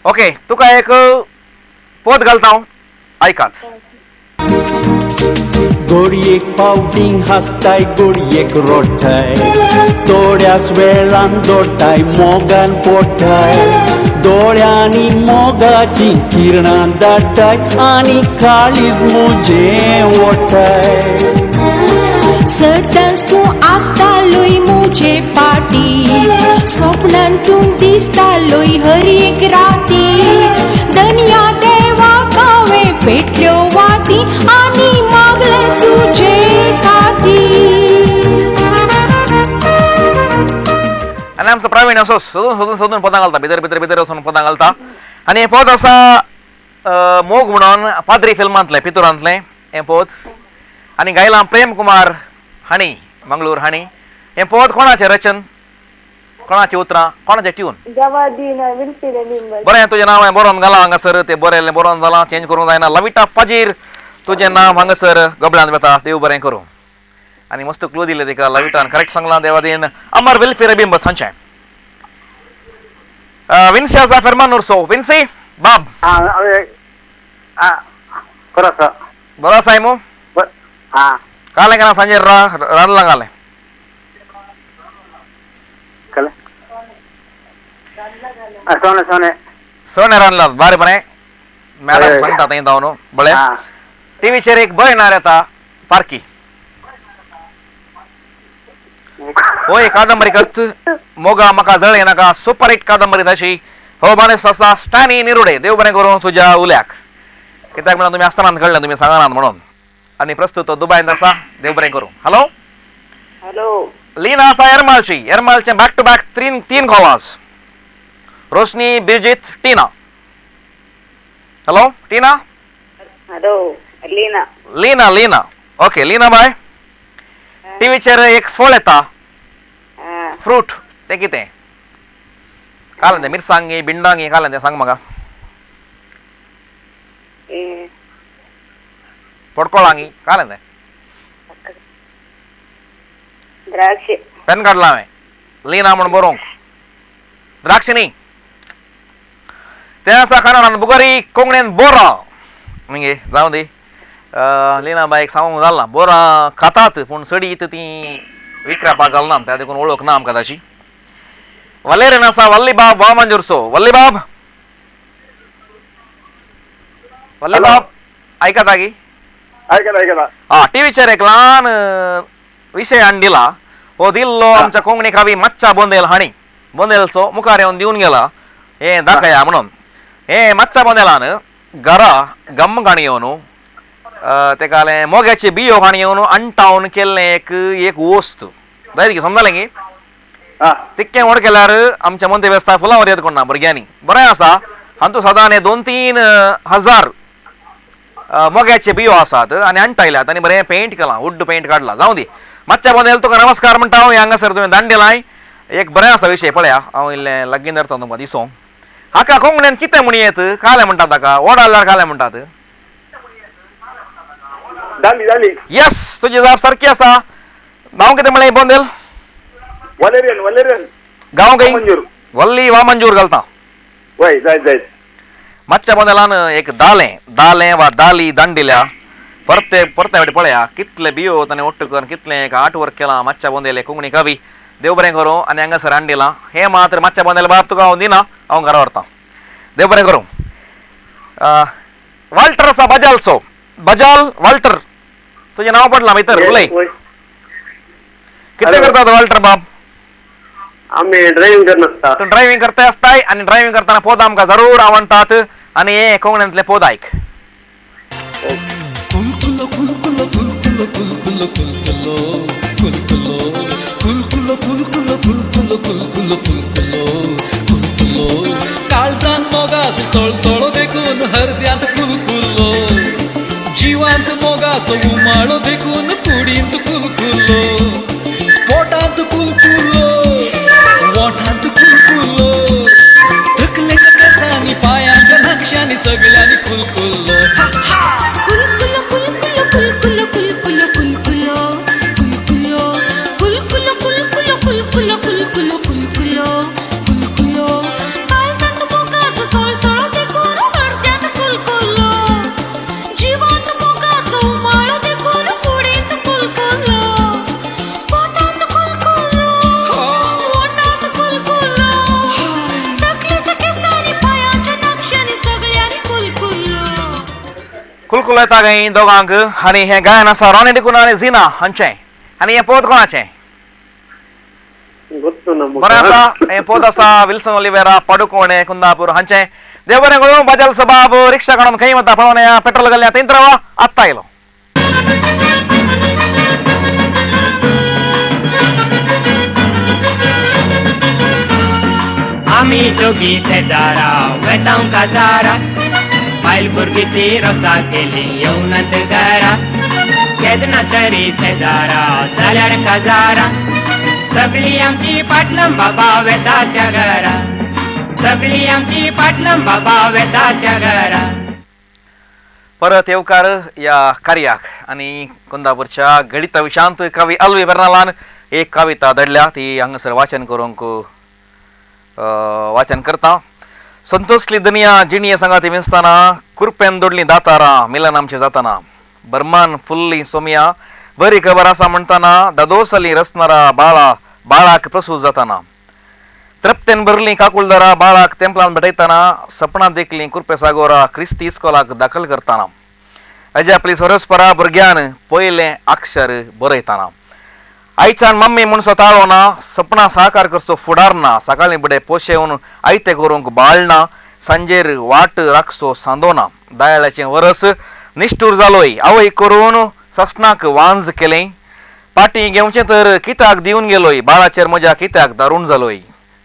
Okay, तुका एक पोत घालता हांव, आयकात. गोडयेक पावटींग हासताय, गोडयेक रोडटाय, थोड्याच वेळान दोडटाय, मोगान पोडटाय, दोळ्यांनी मोगाची किरणां धाडटाय आनी काळीज मुजें ओडटाय. सदांच तूं आसतालोय मुजे पाटी, सोपणान तूं दिसतालोय हर एक राती, दनया देवाक हांवें पेटल्यो वाती आनी मागलें तुजे खातीर. आनी आमचो प्रवीण असो सोदून सोदून सोदून पदां घालता, भितर भितर भितर वचून पदां घालता. आनी हें पद आसा मोग म्हणून पाद्री फिल्मांतलें, पितुरांतलें हें पद. आनी गायलां प्रेम कुमार हांणी, मंगळूर हांणी. हें पद कोणाचें रचन, कोणाची उतरां, कोणाचें ट्यून? बरें, तुजें नांव हांवें बरोवन घालां हांगासर, तें बरयल्लें बरोवन जालां, चेंज करूंक जायना. लविता फाजीर तुजें नांव हांगासर गबळ्यांत वता. देव बरें करूं. आनी मस्त क्लू दिले तिका लवितान, करेक्ट सांगलां. देवादीन अमर विल्फी रेबिंबस हांचें. विन्सी आसा फेर्मानूरचो. विन्सी बाब बरो आसा. बरो आसाय मू? कालें केन्ना सांजेर रांदलां कालें? सोणे सणे रांदलां. बारें बरें मॅडम सांगता थंय जावन. बरें, टिवीचेर एक बरयणार येता पारकी, हो एक कादंबरी करत मोगा म्हाका जळे नाका, सुपर हिट कादंबरी तशी. हो माणूस आसा स्टॅनी निरुडे. देव बरें करूं तुज्या उल्याक, कित्याक म्हणून तुमी आसतना कळ्ळें तुमी सांगनात म्हणून. आनी प्रस्तुत दुबायंत आसा. देव बरें करूं. हॅलो हॅलो लीना आसा एरमालची. एरमालचे बॅक टू बॅक तीन callers, Roshni, Birjit, Tina. Hello Tina. Hello Leena. Leena Leena, okay Leena बाय. टीव्हीचेर एक फळ येता, फ्रूट, तें कितें? कालें तें मिरसांगी बिंडांगी कालें तें सांग म्हाका. पडकोळांगी कालें तें? द्राक्षे. पेन काडलां हांवें लीना म्हूण बरोवंक. द्राक्षे न्ही तें आसा कन्नडान बुगरी, कोंकणीन बोरां. मगे जावं दी, लीना बायक सांगूंक जालां बोरां खातात पूण सडीत तीं विकरापाक घालना, त्या देखून वळख ना आमकां ताची. वलेरन आसा वल्लीबाब वामंजूरचो. वल्लीबाब, वल्लीबाब आयकता की? आयकता आयकता. आं, टिवीचेर एक ल्हान विशय हाडून दिला. हो दिल्लो आमच्या कोंकणी कवी मात्सा बोंदेल हांणी, बोंदेलचो मुखार येवन दिवन गेला हें दाखया म्हणून. हें मात्सा बोंदेलान घरा गम काणी येवन तेका मोग्याचे बियो काणी येवन अंटावन केल्लें एक एक वस्त जायत की समजलें की? तितकें व्हड केल्यार आमच्या मोंते वेस्ता फुलां वरयत कोण ना भुरग्यांनी. बरें आसा, हातूंत सदां 2-3 हजार मोग्याचे बियो आसात आनी अंटायल्यात आनी बरें पेंट केलां, वुड पेंट काडला. जावं दी. मातशें बोंदेल तुका नमस्कार म्हणटा हांव. हांगासर तुवें दांड दिलाय, एक बरें आसा विशय. पळया हांव इल्लें लागीं धरता तुमकां दिसोंक. हाका कोंकणीन कितें म्हणयेत? कालें म्हणटात ताका, ओडाल्यार कालें म्हणटात. जाली जाली. येस, तुजी जाप सारकी आसा. नांव कितें म्हणलें बोंदेल? वलेरियन. वलेरियन गांव खंय? वल्ली वामंजूर घालता. वय जायत जायत. मातशा बोंदेलान एक दालें दालें वा दाली दांड दिल्या. परते परते फावटी पळया कितले बियो ताणें ओट्ट करून कितलें एक आर्ट वर्क केलां मातशा बोंदेल कोंकणी कवी. देव बरें करूं. आनी हांगासर हाडून दिलां हें मात्र मातशा बोंदेल बाब तुका हांव दिना, हांव घरा व्हरता. देव बरें करूं. वाल्टर आसा बजालचो. बजाल वाल्टर, तुजें नांव पडलां भितर, उलय. कितें करतात वाल्टर बाब? आमी ड्रायव्हिंग करनासता. तूं ड्रायव्हिंग करता आसताय आनी ड्रायव्हिंग करतना पद आमकां जरूर आवडटात आनी हे कोंकणींतले पद आयक. कुलकुलो कुलकुलो कुलकुलो कुलकुलो कुलकुलो कुलकुलो कुलकुलो कुलकुलो कुलकुलो कुलकुलो कुलकुलो कुलकुलो काळजान मोगासो सळसळो देखून हरद्यांत कुलकुलो जिवांत मोगासो उमाळो देखून कुडींत कुलकुलो पोटांत कुलकुलो वोंठांत कुलकुलो तकलेच्या केसांनी पायांच्या नक्षांनी सगळ्यांनी कुलकुलो. कुलकुलो कुलकुलो कुलकुलो कुलकुलो कुलकुलो कुलकुलो कुलकुलो कुलकुलो कुलकुलो कुलकुलो कुलकुलो कुलकुलो काळजांत मोगाचो सळसळो देखून हरद्यांत कुलकुलो जिवांत मोगाचो उमाळो देखून कुडींत कुलकुलो पोटांत कुलकुलो वोंठांत कुलकुलो तकलेच्या केसांनी पायांच्या नक्षांनी सगळ्यांनी कुलकुलो. कुलकुलो येता गाय दोगांक आनी हें गायन आसा रॉनी डिकुन्हा आनी झिना हांचें. आनी हें पद कोणाचें? बरें आसा हें पद आसा विल्सन ओलिवेरा पाडुकोणे कुंदापूर हांचें. देव बरें करूं. बाजाल सबाब रिक्षा काडून खंय वता पळोवन पेट्रोल घालया थंयच रावा आत्तां आयलो. आमी दोगी शेजारा वेतांव काजारा बायल भुरगीं ती रोसा केली येवनात घरा केन्ना तरी शेजारा जाल्यार काजारा सगळीं आमची पाटलम बाबा वेता त्या घरा सगळीं आमची पाटलम बाबा वेता त्या घरा. परत येवकार ह्या कार्याक आनी कुंदापूरच्या गणिता विशांत कवी अल्वी बेर्नालान एक कविता धाडल्या ती हांगासर वाचन करूंक वाचन करता. संतोषली दनिया जिणये सांगाती विंचतना कुरपेन दोडली दातारां मिलन आमचें जाताना बर्मान फुल्ली सोमिया बरी खबर आसा म्हणटाना दादोसली रसनारा बाळा बाळाक प्रसूत जाताना तृप्तेन भरली काकुळदारा बाळाक तेंपलान भेटयतना सपनां देखली कुरपे सागोरा क्रिस्ती इस्कोलाक दाखल करतना अजापली सरस्परा भुरग्यान पयलें अक्षर बरयतना आयच्यान मम्मी म्हणसो ताळो ना सपनां साकार करचो फुडार ना सकाळीं बुडे पोशेवन आयतें करूंक बाळ ना सांजेर वाट राखचो सांदो ना दयाळाचें वरस निश्ठूर जालोय आवय करून ससणाक वांज केलें पाटी घेवचें तर कित्याक दिवन गेलोय बाळाचेर म्हज्या कित्याक दारूण जालोय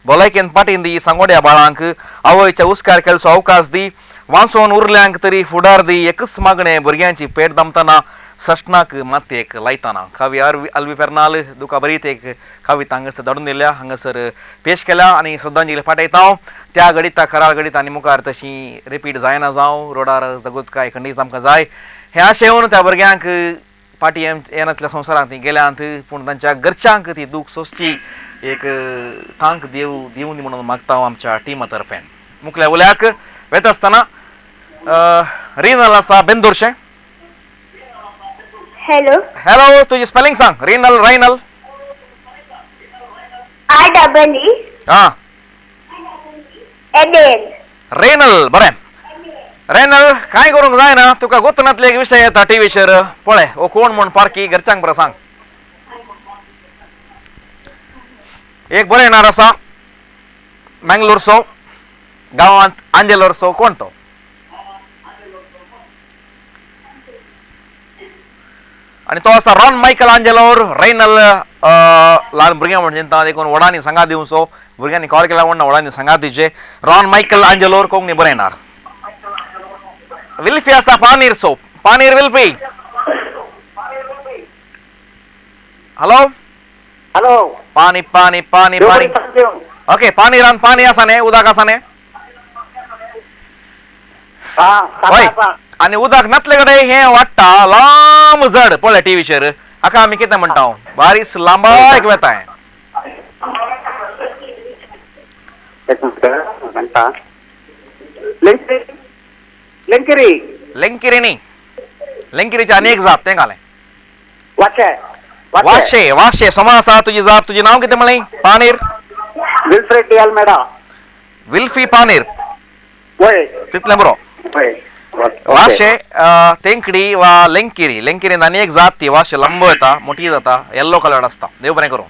भलायकेन पाटीन दी सांगोड्या बाळांक आवयच्या हुस्कार खेळचो अवकाश दी वांचोवन उरल्यांक तरी फुडार दी एकच मागणें भुरग्यांची पेट दामतना ससणाक मातयेक लायतना. कवी अल्वी फेर्नाल दुका बरीत एक कविता हांगासर धाडून दिल्या हांगासर पेश केल्या आनी श्रद्धांजली पाठयता हांव. त्या गणिता खराळ गणित आनी मुखार तशी रिपीट जायना जावं रोडार जगूत काय खंडीत आमकां जाय हें आशेवन त्या भुरग्यांक पाटी येनातल्या संवसारांत ती गेल्यांत पूण तांच्या घरच्यांक ती दूख सोंसची एक तांक देव दिवून म्हणून मागता हांव आमच्या टिमा तर्फेन. मुखल्या उल्याक वेता आसतना रिनल आसा बेंदूरशें. हॅलो हॅलो तुजी स्पेलिंग सांग. Renal Rynal R double E हां एन एल रेनल. बरें रेनल कांय करूंक जायना तुका गोतनांतले एक विशय येता टिवीचेर पळय हो कोण म्हूण पारखी घरच्यांक बरें सांग. एक बरें येणार आसा मँगलोरचो गांवांत आंजेलोरचो कोण तो? आनी तो आसा रॉन मायकल आंजेलोर. रेनल ल्हान भुरग्यां म्हण चिंता देखून व्हडांनी सांगात दिवचो भुरग्यांनी कॉल केला म्हण व्हडांनी सांगात दिवचे. रॉन मायकल आंजेलोर कोंकणी बरें येणार. विल्फी आसा पानीर सोप पानीर विल्फी. हॅलो हॅलो पानी पानी पानी पानी. ओके पानीरान पानी आसा न्ही उदक आसा न्ही? हय आनी उदक नातले कडेन हें वाडटा लांब जड पळय टिवीचेर हाका आमी कितें म्हणटा बारीस लांबायक वेता. लेंकिरी लेंकिरी न्ही लेंकिरीची आनी एक जात तें घालें वाशे वाशे वाशे समा आसा तुजी जाप. तुजें नांव कितें म्हणलें? पानीर विल्फ्रेड डी अल्मेडा. विल्फी पानीर वय तितलें बरो. वय वाशे तेंकडी वा लेंकिरी लेंकिरीन आनी एक जात ती वाशे लांब येता मोठी जाता येल्लो कलर आसता. देव बरें करूं.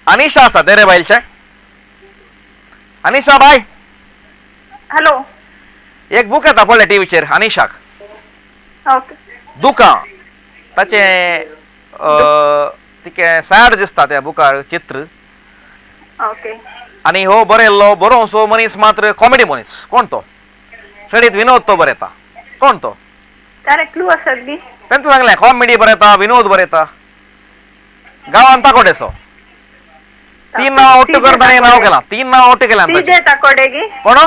अनिशा आसा देरे बायलचें. अनिशा बाय. हॅलो. एक बूक येता पळय टीव्हीचेर अनिशाक. ओके. दुकां ताचें तिके सॅड दिसता त्या बुकार चित्र. ओके. आनी हो बरयल्लो बरोवचो मनीस मात्र कॉमेडी मनीस. कोण तो? चडीत विनोद तो बरयता. कोण तो? तारे क्लू आसत बी. तेंच सांगलें कॉमेडी बरयता, विनोद बरयता. गांवान ताकोडेसो तीन नांव ಒಟ್ಟು करता नांव केलां, तीन नांव ಒಟ್ಟು केलां. सीजे ताकोडे गी. कोण?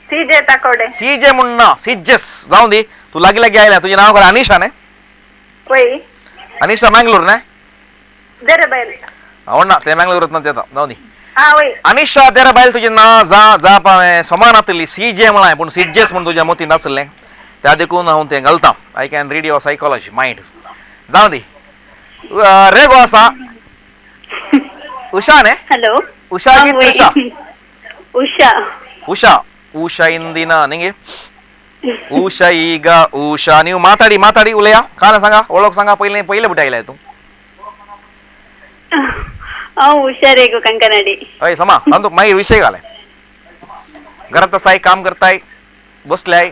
सीजे ताकोडे. सीजे म्हूण ना, सीजेस जावं दी. तूं लागीं लागीं आयल्या. तुजें नांव खरें अनिशा न्ही? वय. अनिशा मँगलोर न्ही? देरे बायल. आवडना तें मँगलोरांतल्यान येता. जावं दी. आं वय. अनिशा देरे बायल तुजें नांव जा जाप हांवें समान आसली. सीजे म्हळां पूण सीजेस म्हूण तुज्या मतींत नासलें, त्या देखून हांव तें घालतां. I can read your psychology mind. जावं दी. रेगो आसा. उषा न्ही? हॅलो. उषा की त्रिशा? उषा. ಉಷಾ. ಉಷಾ ಇಂದಿನ ನಿಂಗೆ ಉಷಾ ಈಗ ಉಷಾ ನೀವು ಮಾತಾಡಿ ಮಾತಾಡಿ ಉಲಯ ಕಾಲ सांगा ओळख सांगा. पयलें पयलें बुटे आयलाय तूं? हांव उषा रेगो कंकनाडी. हय समा तांतूं मागीर विशय घाले. घरांत आसाय, काम करताय, बसल्याय?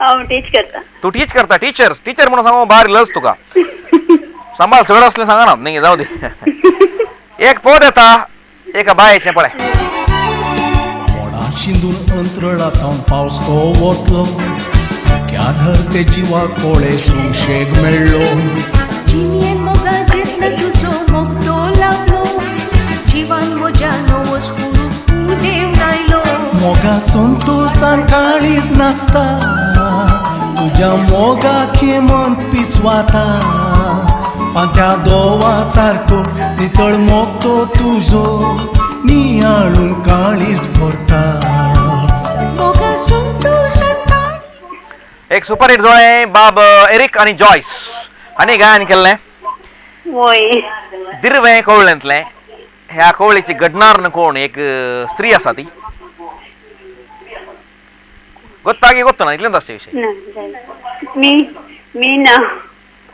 हांव टीच करता. तूं टीच करता? टिचर टिचर म्हणून सांगू भायर लज तुका. सांबाळ सगळं असलें सांगना न्ही. जावं दी. एक पद येता एका बायेचें पळय. शिंदून अंतरळांत पावस तो वतलो, सुक्या धरते जिवा कोळे सुशेग मेळ्ळो. जिणेन मोगा जेन्ना तुजो मोग तो लाभलो, जिवान म्हज्या नवोच कुरूप देव आयलो. मोगा संतोसान काळीज नाचता, तुज्या मोगाखे मन पिसवाता. फांत्या दोवा सारको नितळ मोग तो तुजो, नियाळून काळीज भरता. एक सुपर हिट जोळे बाब एरिक आनी जॉयस हांणी गायन केल्लें. वय. दिर्वें कवळेंतलें. ह्या कवळेची घडणार कोण एक स्त्री आसा ती गोत्तागी गोत्त ना इतलेंच आसचे विशय. मी मीना.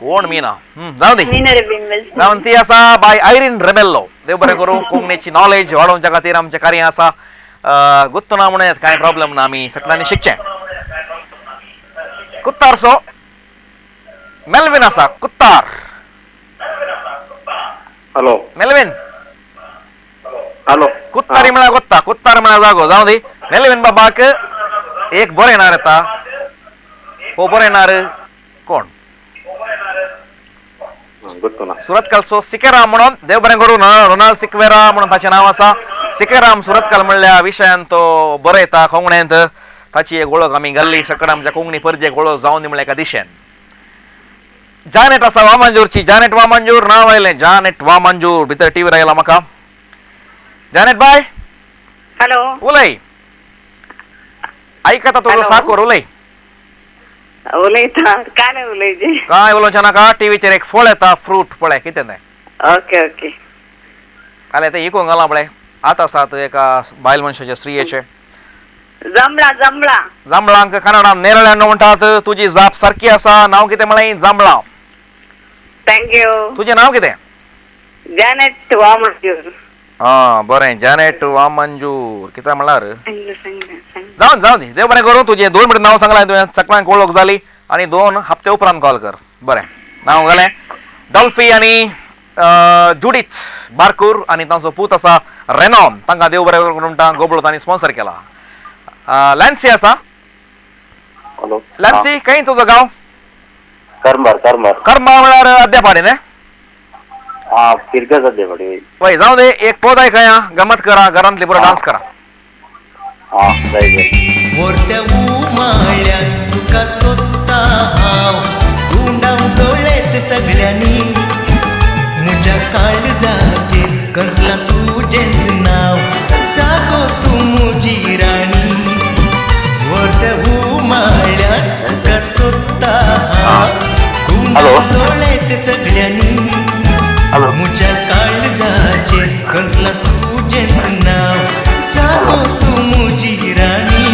कोण मीना? जावं दी. मीना रेबिंबल. जावन ती आसा बाय आयरीन रेबेल्लो. देव बरें करूं. कोंकणीची नॉलेज वाडोवच्या खातीर आमचें कार्य आसा. गुत्त ना म्हणून कांय प्रॉब्लेम ना, आमी सगळ्यांनी शिकचें. कुत्तारसो मेल्विन आसा. कुत्तार. हॅलो. मेल्विन. हॅलो. कुत्तारी म्हळ्यार गोत्ता, कुत्तार म्हळ्यार जागो. जावं दी. मेल्विन बाबाक एक बरें येणार येता. हो बरें येणार कोण? सुरतकालचो सिकेराम म्हणून. देव बरें करूं. रोनाल्ड सिक्वेरा म्हणून ताचें नांव आसा. सिकेराम सुरतकाल म्हणल्या विशयान तो बरयता कोंकणींत. ताची एक वळख आमी घाल्ली सगळ्या आमच्या कोंकणी परजेक वळख जावन दी म्हणल्या एका दिशेन. जानेट आसा वामांजूरची. जानेट वामांजूर नांव आयलें. जानेट वामांजूर भितर टीव्हीर आयला म्हाका. जानेट बाय. हॅलो. उलय. आयकता तुजो साकोर. उलय. उलयता. काय उलयचें? काय उलोवचें नाका. टीव्हीचेर एक फळ येता, फ्रूट पळय कितें तें. Okay okay. जाल्यार तें इकूंक घालां पळय. आतां आसात एका बायल मनशाचे स्त्रियेचे. जांबळा. जांबळा. जांबळांक कन्नडान नेरळ्यान म्हणटात. तुजी जाप सारकी आसा. नांव कितें म्हळें? जांबळां. Thank you. तुजें नांव कितें? जॅनेट वामंजूर. आं बरें, जॅनेट वामंजूर. कितें म्हणल्यार जावन जावन दी. देव बरें करूं. तुजें 2 मिनट नांव सांगलां तुवें, सगळ्यांक वळख जाली. आनी 2 हप्ते उपरांत कॉल कर. बरें नांव घालें डॉल्फी आनी जुडीथ बारकूर आनी तांचो पूत आसा रेनॉन. तांकां देव बरें करूं म्हणटा. गोबळो तांणी स्पॉन्सर केला. लॅन्सी आसा. हॅलो. लॅन्सी, खंय तुजो गांव? करंबार. करंबार. करंबार म्हळ्यार अद्यापाडी न्ही? आं फिरगज अद्यापाडी. वय जावं दे. एक पद आयकया, गमत करा, घरांतली पुरो डान्स करा. आं जाय जाय. व्हडल्या उमाळ्यान तुका सोदता हांव, गुंडावन दोळेत सगळ्यांनी. म्हज्या काळजाचेर गंजलां तुजेंच नांव, जागो तूं म्हजी राणी. व्हडल्या उमाळ्यान तुका सोदता हांव, गुंडावन दोळेत सगळ्यांनी. म्हज्या काळजाचेर गंजलां तुजेंच नांव, जागो तूं म्हजी राणी.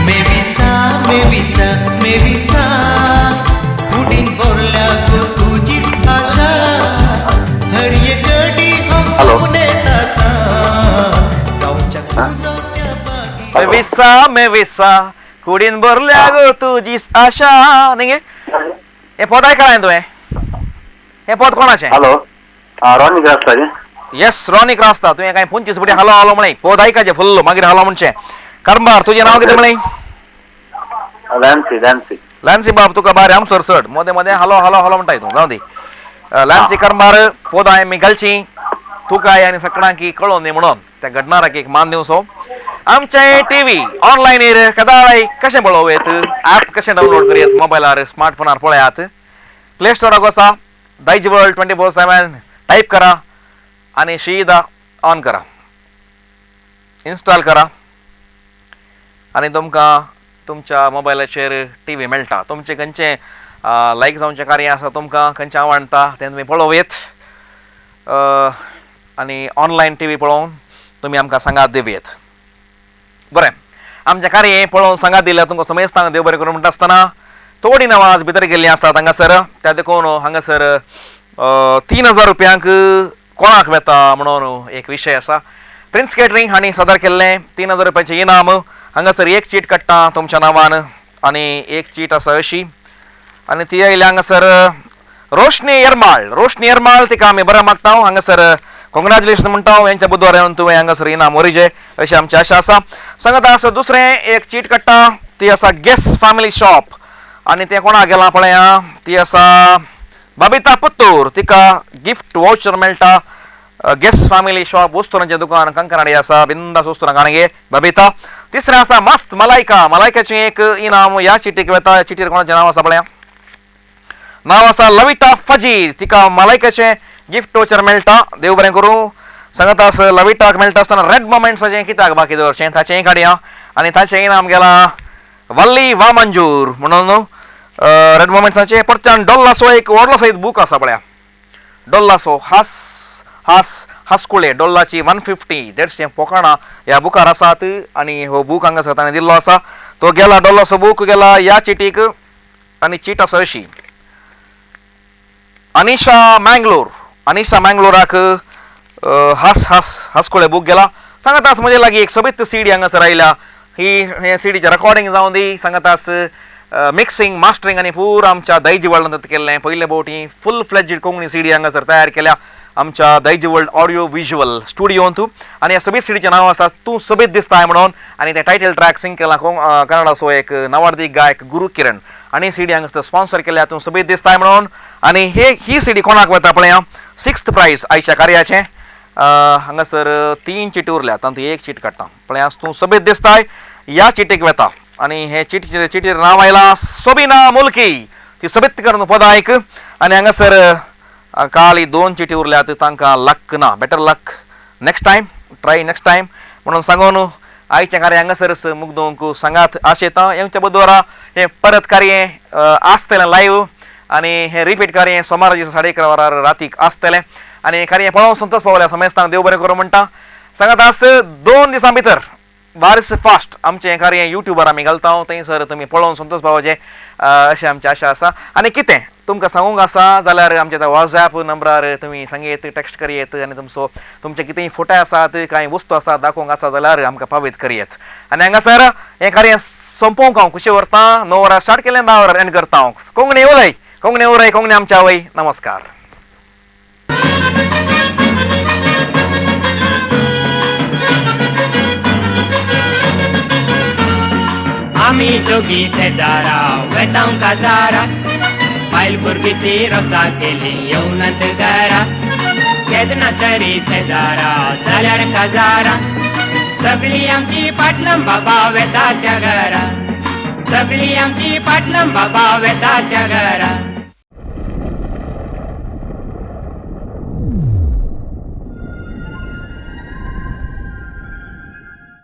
मेविसा मेविसा मेविसा, कुडीन भरल्या गो तुजीच आशा. मेविसा मेविसा कुडीन भरल्या गो तुजी आशा न्ही गे. हें पद आयकलां तुवें? हें पद कोणाचें? हॅलो, रॉनी क्रास्ता. येस, रॉनी क्रास्ता. तुवें कांय 25 फुडें हालो हालो म्हळें. पद आयकाचें फुल्ल, मागीर हालो म्हणचें. करंबार, तुजें नांव कितें म्हळें? लॅन्सी. लॅन्सी. लॅन्सी बाब, तुका बारे आमसर चड मदें मदें हालो हालो हालो म्हणटाय तूं. जावं दी. लॅन्सी करंबार, पदां आमी घालचीं तुकाय आनी सगळ्यांकी कळोन दी म्हणून त्या घडणाराक एक मान दिवचो. आमचें टी व्ही ऑनलायनीर कदाय कशें पळोवं येत, ॲप कशें डावनलोड करयेत मोबायलार, स्मार्टफोनार पळयात. प्ले स्टोराक वचा, दायज वर्ल्ड 24/7 टायप करा आनी शीदा ऑन करा, इन्स्टॉल करा आनी तुमकां तुमच्या मोबायलाचेर टी व्ही मेळटा. तुमचें खंयचें लायक जावचें कार्य आसा, तुमकां खंयचें आवडटा तें तुमी पळोवं येत आनी ऑनलायन टी व्ही पळोवन तुमी आमकां सांगात दिवयेत. बरें, आमचें कार्य पळोवन सांगात दिल्यार तुमकां समेस्तांक देव बरें करूं म्हणटा आसतना थोडी नवाज भितर गेल्ली आसतात हांगासर. त्या देखून हांगासर 3000 रुपयांक कोणाक वेता म्हणून एक विशय आसा. प्रिन्स कॅटरींग हांणी सादर केल्लें 3000 रुपयांचें इनाम. हांगासर एक चीट काडटा तुमच्या नांवान आनी एक चीट आसा अशी आनी ती आयल्या हांगासर रोशनी येरमाळ. रोशनी येरमाळ, तिका आमी बरें मागता. हांगासर कॉंग्रॅच्युलेशन म्हणटा. हेंच्या बुधवार येवन तुवें हांगासर इनाम वरिजे अशी आमची आशा आसा. सांगता आसा दुसरें एक चीट काडटा, ती आसा गेस फॅमिली शॉप आनी तें कोणाक गेलां पळया, ती आसा बबिता पुत्तूर. तिका गिफ्ट वॉचर मेळटा. गेस फॅमिली शॉप वस्तुरांचें दुकान कंकनाडी आसा, बिंदास वस्तुरां काणगे बबिता. तिसरें आसा मस्त मलायका. मलायकाचें एक इनाम ह्या चिटीक वेता. ह्या चिटीर कोणाचें नांव आसा पळया, नांव आसा लविता फजीर. तिका मलायकाचें गिफ्ट वॉचर मेळटा. देव बरें करूं. सांगता आसा लविताक मेळटा आसतना रेड मोमेंट्साचें कित्याक बाकी दवरचें, ताचेंय काडया आनी ताचें इनाम गेलां वल्ली वामंजूर म्हणून रेड मोमेंट्साचें. परत्यान डोल्लासो एक व्हडलो सयत बूक आसा पळया, डोल्लासो हास हास हासकुळे डोल्लाची 150 150 फोकाणां ह्या बुकार आसात आनी हो बूक हांगासर ताणें दिल्लो आसा. तो गेला डोल्लासो बूक गेला ह्या चिटीक आनी चीट आसा अशी अनिशा मँगलोर. अनिशा मँगलोराक हास हास हासकुळे बूक गेला. सांगतास म्हजे लागीं एक सोबीत सीडी हांगासर आयल्या. ही हे सीडीचें रेकॉर्डिंग जावं दी, सांगतास मिक्सिंग मास्टरींग आनी पुरा आमच्या दायजी वर्ल्डांत केल्लें. पयले फावटी फूल फ्लेज्ड कोंकणी सीडी हांगासर तयार केल्या आमच्या दायजी वर्ल्ड ऑडियो विज्युअल स्टुडियोंत आनी ह्या सोबीत सीडीचें नांव आसा तूं सोबीत दिसताय म्हणून आनी तें टायटल ट्रॅक सिंग केलां कन्नडाचो एक नावाडदीक गायक गुरू किरण आनी सीडी हांगासर स्पॉन्सर केल्या तूं सोबीत दिसताय म्हणून. आनी हे ही सीडी कोणाक वता पळया, 6th प्रायज आयच्या कार्याचें. हांगासर 3 चिटी उरल्या, तातूंत एक चीट काडटा पळया. तूं सोबीत दिसताय ह्या चिटीक वेता आनी हे चिटीर नांव आयलां सोबिना मुल्की. ती सोबीत करून पदां आयक. आनी हांगासर काल 2 चिटी उरल्यात, तांकां लक ना. Better luck next time, try next time म्हणून सांगून आयचें कार्य हांगासरच मुगदोवंक सांगात आशेता. येवच्या बुधवारा हें परत कार्य आसतलें लायव्ह आनी हें रिपीट कार्य सोमारा दिसा 11:30 वरार रातीक आसतलें आनी कार्य पळोवन संतोष पावल्या समेस्तांक देव बरें करूं म्हणटा. सांगात आस 2 दिसां भितर बारीस फास्ट आमचें हें कार्य युट्यूबार आमी घालता, थंयसर तुमी पळोवन संतोष पावचें अशें आमची आशा आसा. आनी कितें तुमकां सांगूंक आसा जाल्यार आमच्या त्या वॉट्सॅप नंबरार तुमी सांगयेत, टॅक्स्ट करयेत आनी तुमचो तुमचे कितेंय फोटो आसात, कांय वस्तू आसात दाखोवंक आसा जाल्यार आमकां पावयत करयेत. आनी हांगासर हें कार्य सोंपोवंक हांव खुशी व्हरता. 9 वरां स्टार्ट केलें, 10 वरां एंड करता हांव. कोंकणी उलय, कोंकणी उरय, कोंकणी आमच्या आवय. नमस्कार. आमी दोगी शेजारा वेतांव काजारा, बायल भुरगीं ती रोसा केली येवनात घरा, केन्ना तरी शेजारा जाल्यार काजारा, सगळी आमची पाटलम बाबा वेता त्या घरा, सगळी आमची पाटलम बाबा वेता त्या घरा.